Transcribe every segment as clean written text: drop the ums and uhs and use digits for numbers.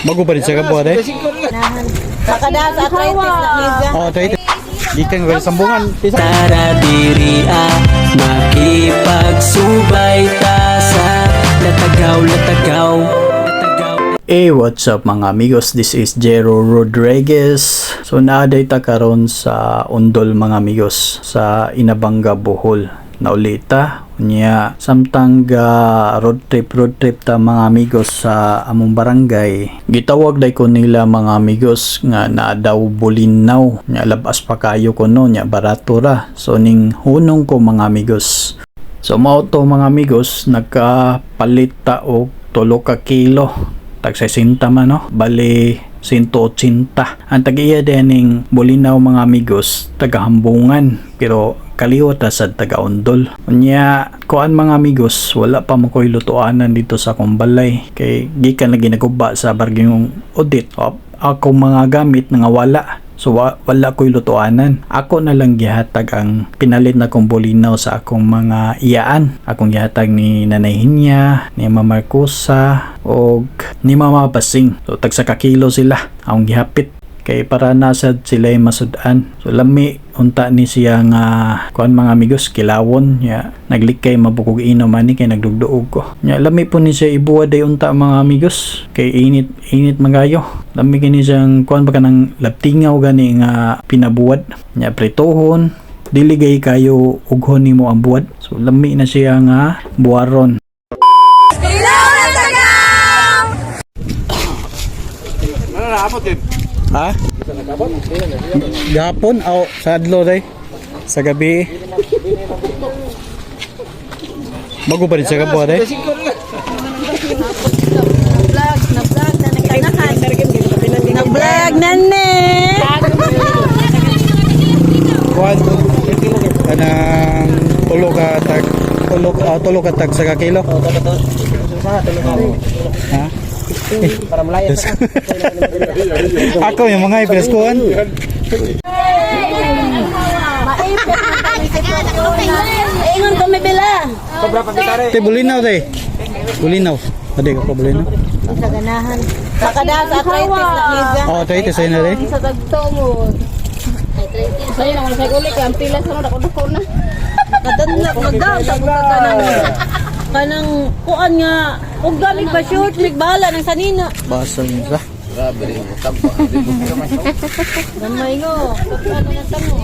Bago pa rin siya kabuhat eh. Makada sa arthritis na niya. Oh, tayo. Gikan ko sambungan. Isa. Tara diri ah, makipagsubay ta sa Latagaw, latagaw, latagaw. Hey, what's up, mga amigos? This is Jero Rodriguez. So naaday ta karon sa Undol, mga amigos, sa Inabanga, Bohol. Naulita unya samtang ga road trip ta, mga amigos, sa among barangay. Gitawag day ko nila, mga amigos, nga naa daw bulinaw. Nya labas pa kayo kuno, nya barato ra. So ning hunong ko, mga amigos. So mao to, mga amigos, nagkapalit ta og 3 ka kilo. Tag 60 man, no? Bali 180. Ang tag-iya ning bulinaw, mga amigos, taga Hambungan pero kaliwat ta sa taga Undol. Unya kuan, mga amigos, wala pa mo ko'y lutuanan dito sa akong balay kay gikan lagi naguba sa barging audit. Op, akong mga gamit nangawala. So wala ko'y lutuanan. Ako na lang gihatag ang pinalit na kong bulinaw sa akong mga iyaan. Akong gihatag ni Nanay Hinya, ni Mama Marcosa, og ni Mama Basing. So tag sa kakilo sila akong gihapit kay para nasad sila masud-an. So lami unta ni siya nga kuan, mga amigos, kilawon ya naglikay mabukog inom ani kay nagdugduog ko. Nya lami po ni siya ibuwad day unta, mga amigos, kay init init magayo. Lami kini siyang kuan ba kanang labtingaw gani nga pinabuwad. Nya pritohon dili gay kayo ughon nimo ang buwad. So lami na siya nga buwaron. Ha? Gapon aw sa adlaw day. Sa gabi. Bago pa rin siya kabuhat eh. Vlog, na vlog na nagkanahan. Nag-vlog na ni. Kuan kanang tulo ka tag sa ka kilo. Ha? Para malaya. Ako yung mga ipreskuhan. Ingon kami bila. Te bulinaw day. Bulinaw. Ade ka pa bulinaw. Sa ganahan. Makada sa arthritis na niya. Oh, tayo tayo na day. Sa tagto mo. Sa'yo naman sa uli, kaya ang pila sa mga dako na. Kadanla magdaw sa buka kanang kanang kuan nga ug gamit pa short mig bahala ng sanina. Basa yun sa. Gamay ngo. Ano na tamo.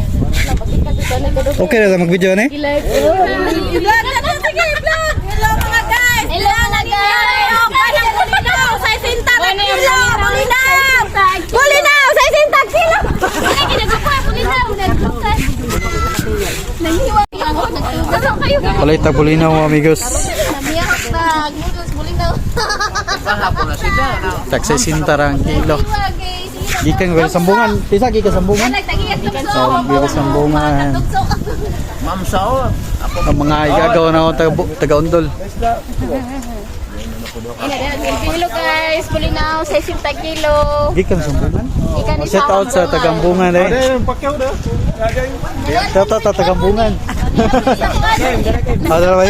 Okay na ta mag-video ni? I-vlog na to, sige, i-vlog. Hello, mga guys. Hello mga guys! Kanang bulinaw sa isinta na kilo. Bulinaw. Bulinaw sa isinta kilo. Palay ta bulinaw, mga amigos. Tag 60 ra ang kilo. Gikan ko sambungan. Pisa gikan sambungan. Oh, gikan sambungan. Ma'am Sao, Ang mga igagaw na ako taga, taga Undol. Kilo guys, bulinaw, 60 kilo. Gikan sambungan. Ikan ni Shout out sa tagambungan eh. Shout out sa tagambungan. Ano ba?